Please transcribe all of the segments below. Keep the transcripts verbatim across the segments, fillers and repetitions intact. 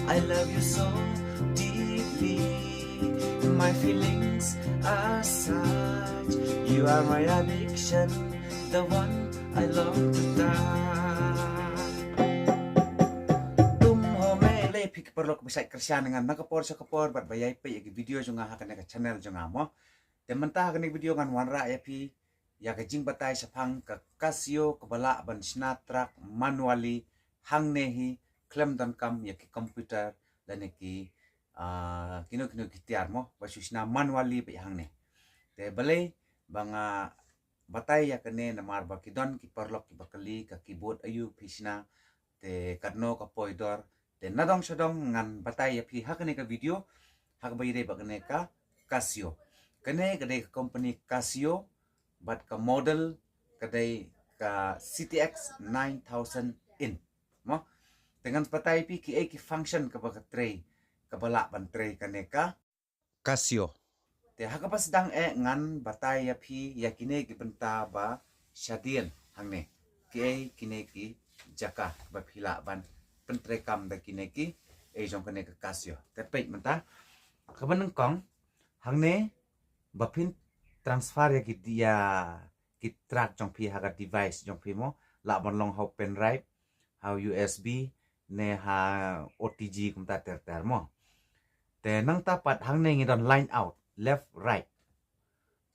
I love you so deeply. My feelings are such. You are my addiction, the one I love to touch. Tum ho me le phi ki paralok ba shait kyrshan ngan na ka por sha ka por bad ba ïai peit ïa ki video jong nga ha kane ka channel jong nga mo. Te mynta ha kane ka video ngan wanrah ïa phi ïa ka jingbatai shaphang ka Casio kaba lah ban shna track manually hangne hi khlem donkam ïa ki computer lane ki, ah, kino kino ki tiar mo ba shu shna manually beit hangne. Te balei ba nga batai ïa kane namar ba ki don ki paralok kiba kylli ka keyboard aïu phi shna te katno ka poi dor. Te nadong shadong ngan batai ïa phi ha kane ka video ha kaba ïadei bad kane ka Casio. Kane ka dei ka company Casio bad ka model ka dei ka C T X nine thousand in mo. Te ngan batai ïa phi kiei ki function kaba ka trei, kaba lah ban trei kane ka Casio. Te ha kaba sdang eh ngan batai ïa phi ïa kine ki bynta ba shadien hangne. Kiei kine ki jaka ba phi lah ban pyntreikam da kine kiei jong kane ka Casio. Te peit mynta kaba nyngkong hangne ba phin transfer ïa ki, ïa ki track jong phi ha ka device jong phi mo, lah ban long ha u pendrive, ha u U S B ne ha O T G kumta ter ter mo. Te nangta pat hangne ngi don line out, left, right.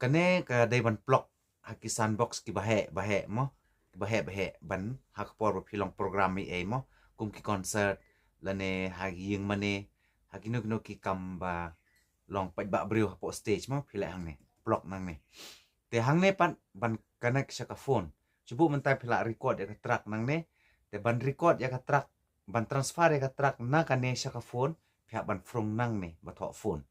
Kane ka dei ban plug ha ki sound box kiba heh ba heh mo, kiba heh ba heh ban ha ka por ba phi long program ei ei mo, kum ki concert lane ha ki ïing mane, ha kino kino ki kam ba long paidbah briew hapoh stage mo, phi leh hangne, plug nangne. Te hangne pat ban connect sha ka phone. Shu buh mynta phi lah record ïa ka track nangne. Te ban record ïa ka track, ban transfer ïa ka track na kane sha ka phone, phi hap ban phrung nangne ba thoh phone.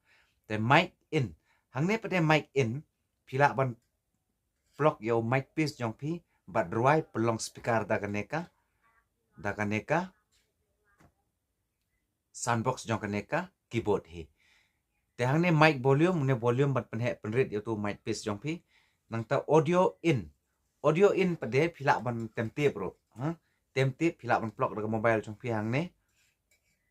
Te mic in, hangne pat dei mic in, phi lah ban plug ïa u mic piece jong phi bad rwai pynlong speaker da kane ka, da kane ka sound box jong kane ka keyboard hi. Te hangne mic volume, une volume ban pynheh pynrit ïa uto u mic piece jong phi. Nangta audio in. Audio in pat dei phi lah ban tem tip ruh. Ha? Tem tip phi lah ban plug da ka mobile jong phi hangne.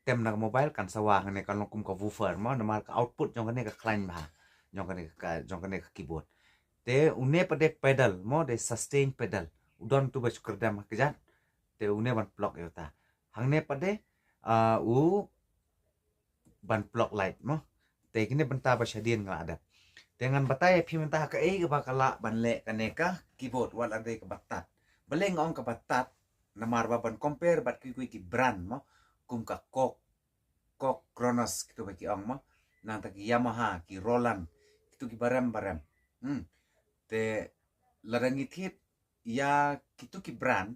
Tem da ka mobile kan sawa hangne kan long kum ka woofer mo, namar ka output jong kane ka khlaiñ bha. Jong kane ka, jong kane ka keyboard. Te une pat dei pedal mo, dei sustain pedal. U don uto ba shu kyrdem ha kjat. Te une ban plug ïa uta. Hangne pat dei, ah, u ban plug light mo. Te kine bynta ba shadien nga la dep. Te ngan batai ïa phi mynta ha kaei kaba ka lah ban leh kane ka keyboard wat la dei kaba tad. Balei nga ong kaba tad, namar ba ban compare bad kiwei kiwei ki brand mo, kum ka Korg, Korg, Kronos kito ba ki ong mo. Nangta ki Yamaha, ki Roland, kito kiba rem ba rem. Hmm. Te lada ngi thied ïa kito ki brand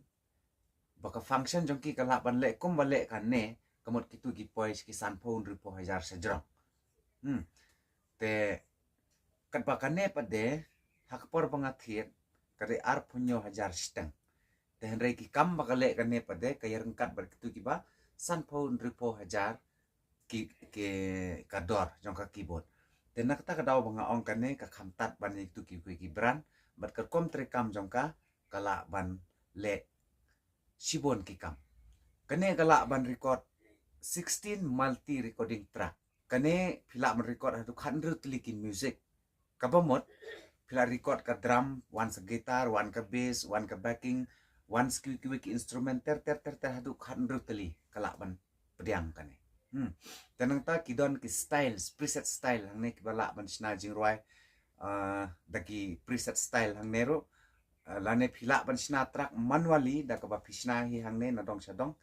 ba ka function jong ki ka lah ban leh kumba leh kane, ka mut kito ki poi sha ki sanphew hynriewphew hajar shajrong. Hmm. Te katba kane pat dei ha ka por ba nga thied ka dei arphew hynñiew hajar shiteng. Te hynrei ki kam ba ka leh kane pat dei ka ïaryngkat bad kito kiba sanphew hynriewphew hajar ki, ki ka dor jong ka keyboard. Te na kata ka daw ba nga ong kane ka kham tad ban ïa kito kiwei ki brand bad ka rukom treikam jong ka ka lah ban leh shibun ki kam. Kane ka lah ban record sixteen multi recording track. Kane phi lah ban record haduh khathynriew tylli ki music. Kaba mut phi lah record ka drum, wan sa guitar, wan ka bass, wan ka backing, wan sa kiwei kiwei ki instrument ter ter ter ter haduh khathynriew tylli ka lah ban pdiang kane. Hmm. Te nangta ki don ki styles, preset style hangne kiba lah ban shna jingrwai, ah, da ki preset style hangne ruh. Ah, lane phi lah ban shna track manually da kaba phi shna hi hangne nadong shadong,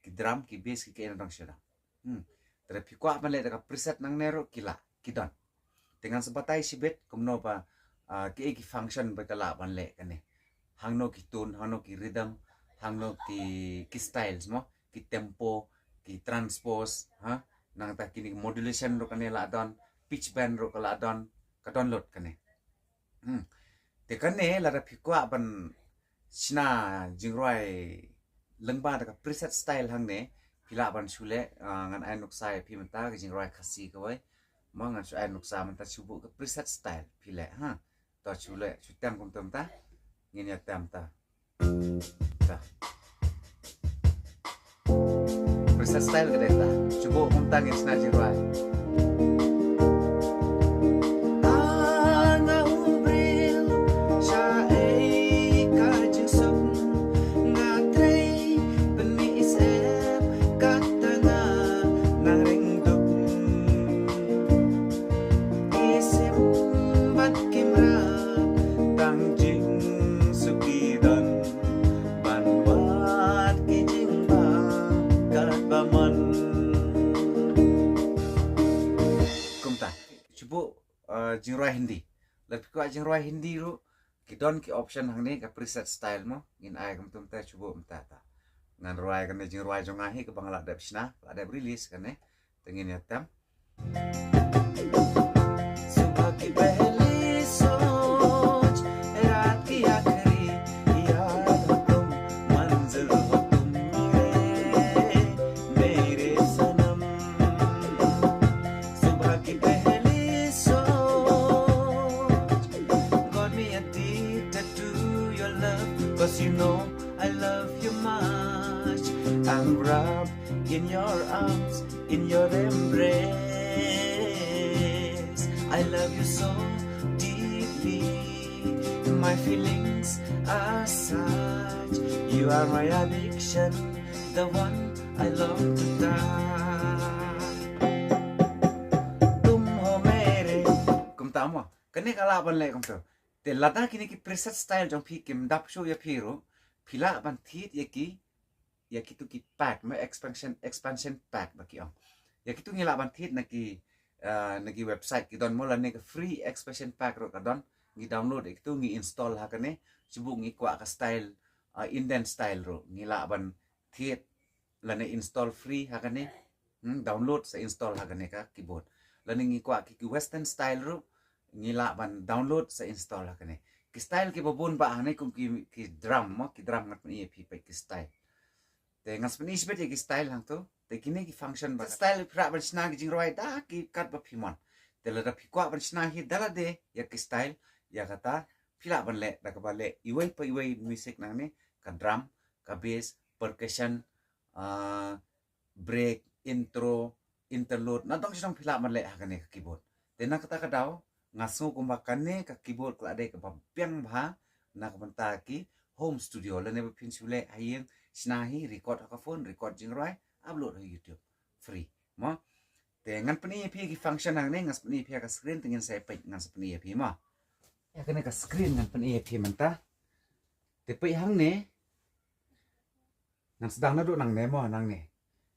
ki drum, ki bass, ki kaei nadong shadong. Hmm. Te lada phi kwah ban leh da ka preset nangne ruh ki lah, ki don. Te ngan sa batai shibit kumno ba, ah, kiei ki function ba ka lah ban leh kane. Hangno ki tone, hangno ki rhythm, hangno ki, ki styles mo, ki tempo, ki transpose, ha? Nangta kine ki modulation ruh kane lah don, pitch bend ruh ka lah don, ka don lut kane. Hmm. Te kane lada phi kwah ban shna jingrwai lyngba da ka preset style hangne, phi lah ban shu leh, ah, ngan ai nuksa ïa phi mynta ka jingrwai Khasi kawei. Mo ngan shu ai nuksa mynta shu buh ka preset style phi leh, ha. To shu leh, shu tem kumta mynta. Ngin ïa tem ta. Ta. Sa style ka dei ta. Shu buh kumta ngin shna jingrwai. Ah, nga u briew, sha ei ka jingsuk, nga trei pynmih i syep, kata nga nang ring duk. I syep bad ki mrad, tang jingsuk ki don, ban wad ki jingbha katba mon. Kumta. Shu buh, uh, jingrwai Hindi. Lada phi kwah jingrwai Hindi ruh, ki don ki option hangne, ka preset style mo. Ngin ai kumta, shu buh mynta ta. Ngan rwai kane jingrwai jong nga hi kaba nga la dep shna, la dep release kane. Te ngin ïa tem. सुबह की पहली सोच, रात की आखिरी याद हो तुम, मंजिल हो तुम मेरे, मेरे सनम। सुबह की पहली सोच got me addicted to your love, 'cause you know I love you much. I'm wrapped in your arms, in your embrace. I love you so deeply. My feelings are such. You are my addiction, the one I love to touch. तुम हो मेरे. Kumta mo. Kane ka lah ban leh kumta. Te lada kine ki preset style jong phi kim dap shuh ïa phi ruh, phi lah ban thied ïa ki, ïa kitu ki pack, ma expansion, expansion pack ba ki ong. Ïa kitu ngi lah ban thied na ki, uh, na ki website ki don mo, lane ka free expansion pack ruh ka don. Ngi download ïa kitu, ngi install ha kane. Shu buh ngi kwah ka style, uh, Indian style ruh, ngi lah ban thied lane install free ha kane. Hmm, download sa install ha kane ka keyboard. Lane ngi kwah ki, ki western style ruh, ngi lah ban download sa install ha kane. Ki style kiba bun bah hangne kum ki, ki drum mo, ki drum ngan pyni ïa phi pat ki style. Te ngan pyni shibit ïa ki style hangtu. Te kine ki function ba style phi lah ban shna ki jingrwai da ki kat ba phi mon. Te lada phi kwah ban shna hi da lade ïa ki style, ïa kata phi lah ban leh da kaba leh iwei pa iwei music nangne, ka drum, ka bass, percussion, ah, break, intro, interlude, na dong shi dong phi lah ban leh ha kane ka keyboard. Te na kata ka daw nga sngew kumba kane ka keyboard ka la dei kaba biang bha na ka bynta ki home studio, lane ba phin shu leh ha ïing, shna hi, record ha ka phone, record jingrwai, upload ha YouTube, free mo. Te ngan pyni ïa phi ki function hangne, ngan pyni ïa phi ha ka screen, te ngin sa peit, ngan sa pyni ïa phi mo. Ïa kane ka screen ngan pyni ïa phi mynta. Te peit hangne, ngan sdang naduh nangne mo, nangne.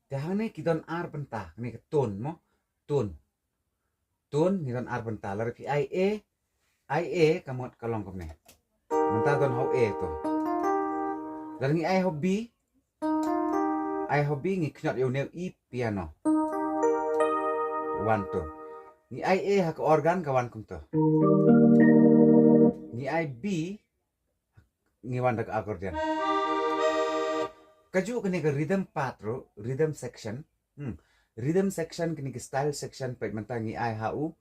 Te hangne ki don ar bynta, kane ka tone mo, tone. Tone ngi don ar bynta, lada phi ai A, ai A ka mut ka long kumne. Mynta don ha u A to. Lada ngi ai ha u B, ai ha u B ngi khñiot ïa une u E piano. One, two. Ngi ai A ha ka organ ka wan kumto. Ngi ai B ngi wan da ka accordion. Kajuh kane ka rhythm part ruh, rhythm section. Hmm. Rhythm section, kane ka style section, peit mynta ngi ai ha u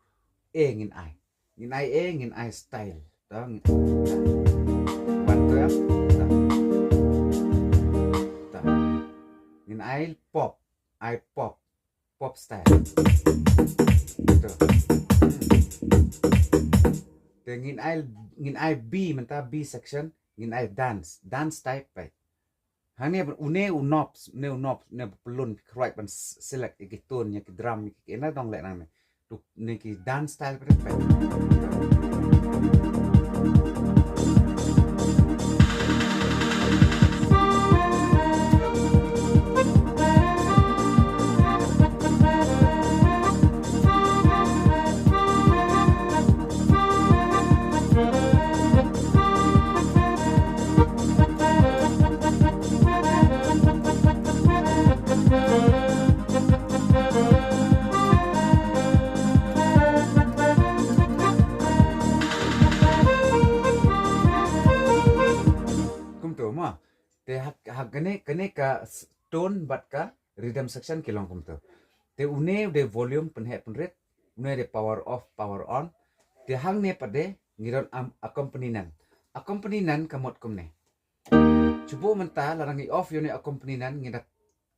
A, ngin ai. Ngin ai A, ngin ai style. To, ngin, one, two, to. To. Ngin ai pop, ai pop. Pop style. To. Hmm. Te ngin ai, ngin ai B, mynta B section, ngin ai dance, dance type peit. Hangne une u knobs, une u knobs, une u pyllun phi khrwai ban s-, select ïa ki tone, ïa ki drum, ïa ki, ïa na dong leh nangne. To, une ki dance style peit. Kumto mo. Te ha, ha kane, kane ka s-, tone bad ka rhythm section ki long kumto. Te une u dei volume pynheh pynrit, une u dei power off, power on. Te hangne pat de ngi don am-, accompaniment. Accompaniment ka mut kumne. Shu buh mynta lada ngi off ïa une accompaniment ngi da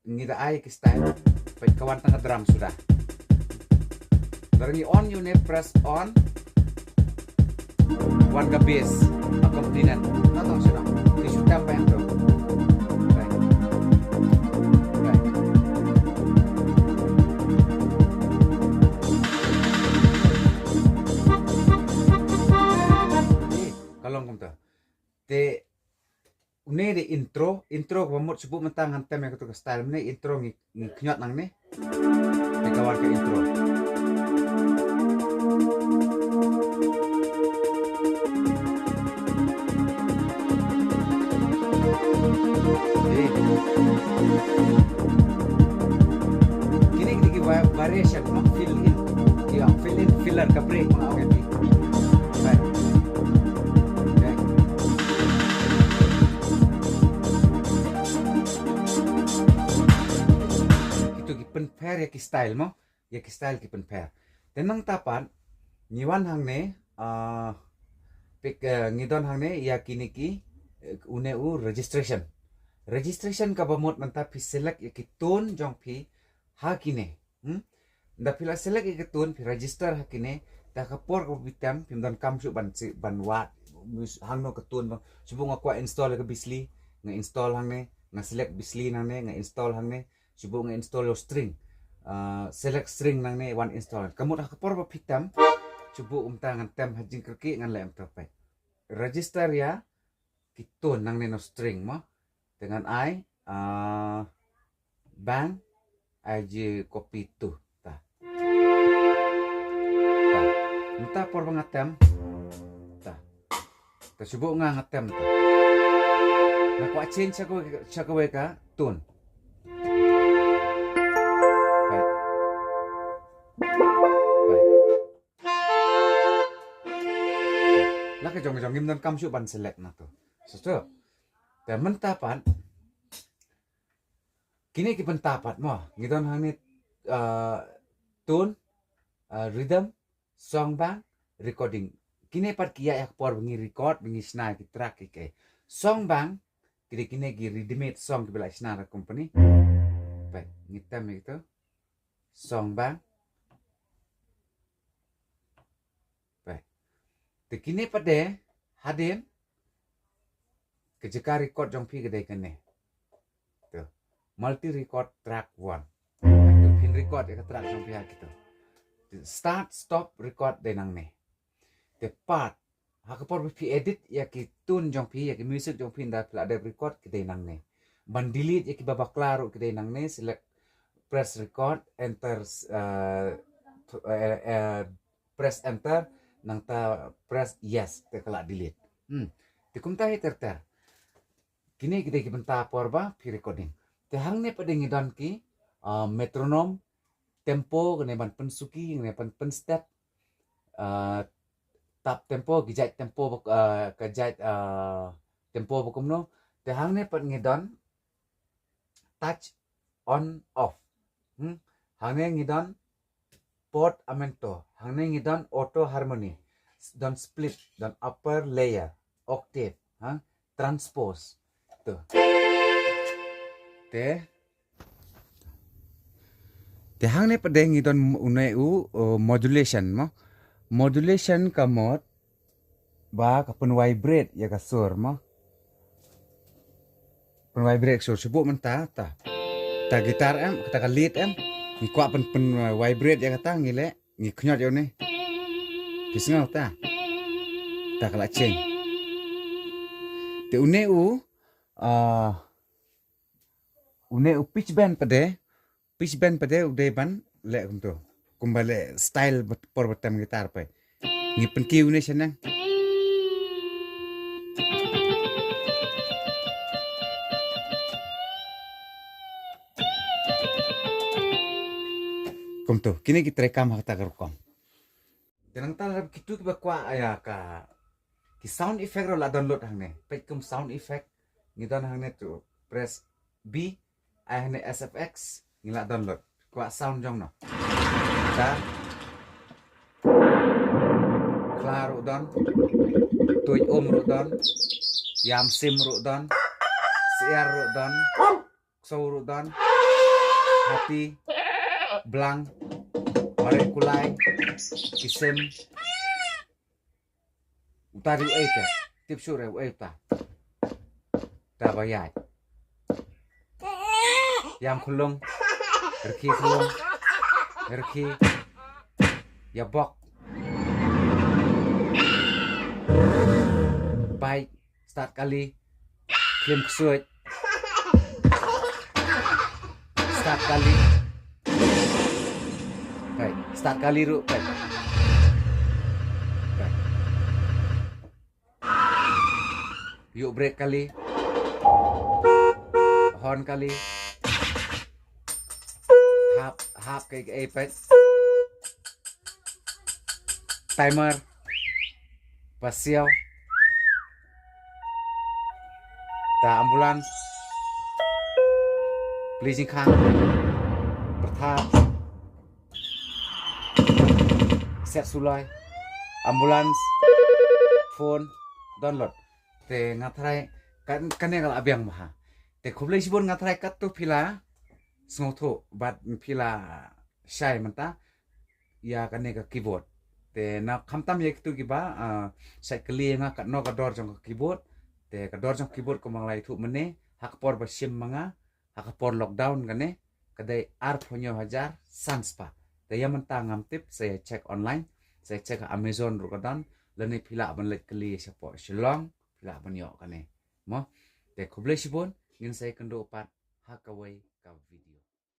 ngi da ai ki style. Peit ka wan tang ka drum suda. Lada ngi on ïa une, press on. Wan ka bass accompaniment. Nangta shu dang, ki shu tam ba em tu. Peit. Peit. Ka long kumta. Te une dei intro, intro kaba mut shu buh mynta ngan tem ïa katu ka style mynne, intro ngi, ngi khñiot nangne. Te ka wan ka intro. Te kine ki dei ki va-, variation, no? Fill in. Ïa, fill in, filler, ka break, ma nga ong ïa phi. Right. Okay. Kitu ki pynpher ïa ki style mo, ïa ki style ki pynpher. Te nangta pat ngi wan hangne, ah, peit, eh, ngi don hangne ïa kine ki, eh, une u registration. Registration kaba mut mynta phi select ïa ki tone jong phi ha kine. Hmm? Nda phi la select ïa ki tone, phi register ha kine, te ha ka por kaba phi tem, phim donkam shuh ban si-, ban wad, mus-, hangno ka tone ba. Shu buh nga kwah install ïa ka Beasley, nga install hangne, nga select Beasley nangne, nga install hangne, shu buh nga install ïa u string. Ah, select string nangne, wan install. Ka mut ha ka por ba phi tem, shu buh kumta ngan tem ha jingkyrkieh ngan leh kumta peit. Register ïa ki tone nangne na string mo. Te ngan ai, ah, bang, ai ji copy tu. Ta. Ta. Mynta por ba nga tem. Ta. Ta shu buh nga, nga tem ta. Nga kwah change sha kawei, sha kawei ka tone. Peit. Peit. La ka jong jong ngim donkam shuh ban select na tu. Shu tu. Te mynta pat. Kine ki bynta pat mo. Ngi don hangne, uh, tone, uh, rhythm, song bank, recording. Kine pat ki ïaid ha ka por ba ngi record, ba ngi shna ki track ki, ki song bank, ki dei kine ki ready made song kiba la shna da company. Peit, ngi tem ïa kitu. Song bank. Peit. Te kine pat de hadien ka jaka record jong phi ka dei kane. Tu. Multi record track one. Tu phin record ïa ka track jong phi ha kitu. Start, stop, record dei nangne. Te pat ha ka por ba phi edit ïa ki tune jong phi, ïa ki music jong phi, nda phi la dep record, ki dei nangne. Ban delete ïa kiba bakla ruh ki dei nangne, select, press record, enter, uh, to, uh, uh, press enter, nangta press yes, te ka la delete. Hmm. Te kumta hi ter ter. Kine ki dei ki bynta por ba phi recording. Te hangne pat de ngi don ki, uh, metronome, tempo, kane ban pynsuki, kane ban pynstep, uh, tap tempo, ki jait tempo ba, uh, ka jait, uh, tempo ba kumno. Te hangne pat ngi don touch on off. Hmm? Hangne ngi don portamento. Hangne ngi don auto harmony. Don split, don upper layer, octave, ha? Transpose. Tu. Te. Te hangne pat de ngi don une u, uh, modulation mo. Modulation ka mut ba ka pynvibrate ïa ka sur mo. Pynvibrate ka sur, shu buh mynta ta. Ta guitar em, kata ka lead em. Ngi kwah pyn, pyn, uh, vibrate ïa kata, ngi leh, ngi khñiot ïa une. Phi sngew ta. Ta ka la change. Te une u, uh, une u pitch bend pat de, pitch bend pat de u dei ban leh kumtu. Kumba leh style ba por ba tem guitar pat. Ngi pynkiew ne shaneng. Kumtu, kine ki trei kam ha kata ka rukom. Te nangta lada kitu kiba kwah ïa ka, ki sound effect ruh la download hangne. Peit kum sound effect ngi don hangne tu, press B, ai hangne S F X, ngi la download. Kwah sound jong no. Guitar. Khla ruh don. Tuid um ruh don. Ïam sim ruh don. Syiar ruh don. Ksew ruh don. Hati, blang, mareh kulai, kisim. Uta ri uei te, tip shuh re uei uta. Uta ba ïaid. Ïam khulung, rkhi khulung, rkhi, ïabok. Bike, start kali, khlim ksuid. Start kali. Kai, start kali ruh, kai. Kai. Ïuh brake kali. Horn kali. Hap, hap kai kai pet. Timer. Pasiaw. Ta ambulance. Pli jingkhang. Pyrtha. Set sulai. Ambulance. Phone. Download. Te nga tharai kan, kane ka la biang bha. Te khublei shibun, nga tharai katto phi la sngewthuh bad phi la shai mynta ïa kane ka keyboard. Te na khamtam ïa kitu kiba, ah, shait kylli ïa nga katno ka dor jong ka keyboard. Te ka dor jong ka keyboard kumba nga la ïathuh mynne, ha ka por ba shim ma nga, ha ka por lockdown kane, ka dei arphew hynñiew hajar san spah. Te ïa mynta ngam tip, sa ïa check online, sa ïa check ha Amazon ruh ka don, lane phi lah ban leit kylli shapoh Shillong, phi lah ban ïoh kane. Mo, te khublei shibun, ngin sa ïakynduh pat ha kawei ka video.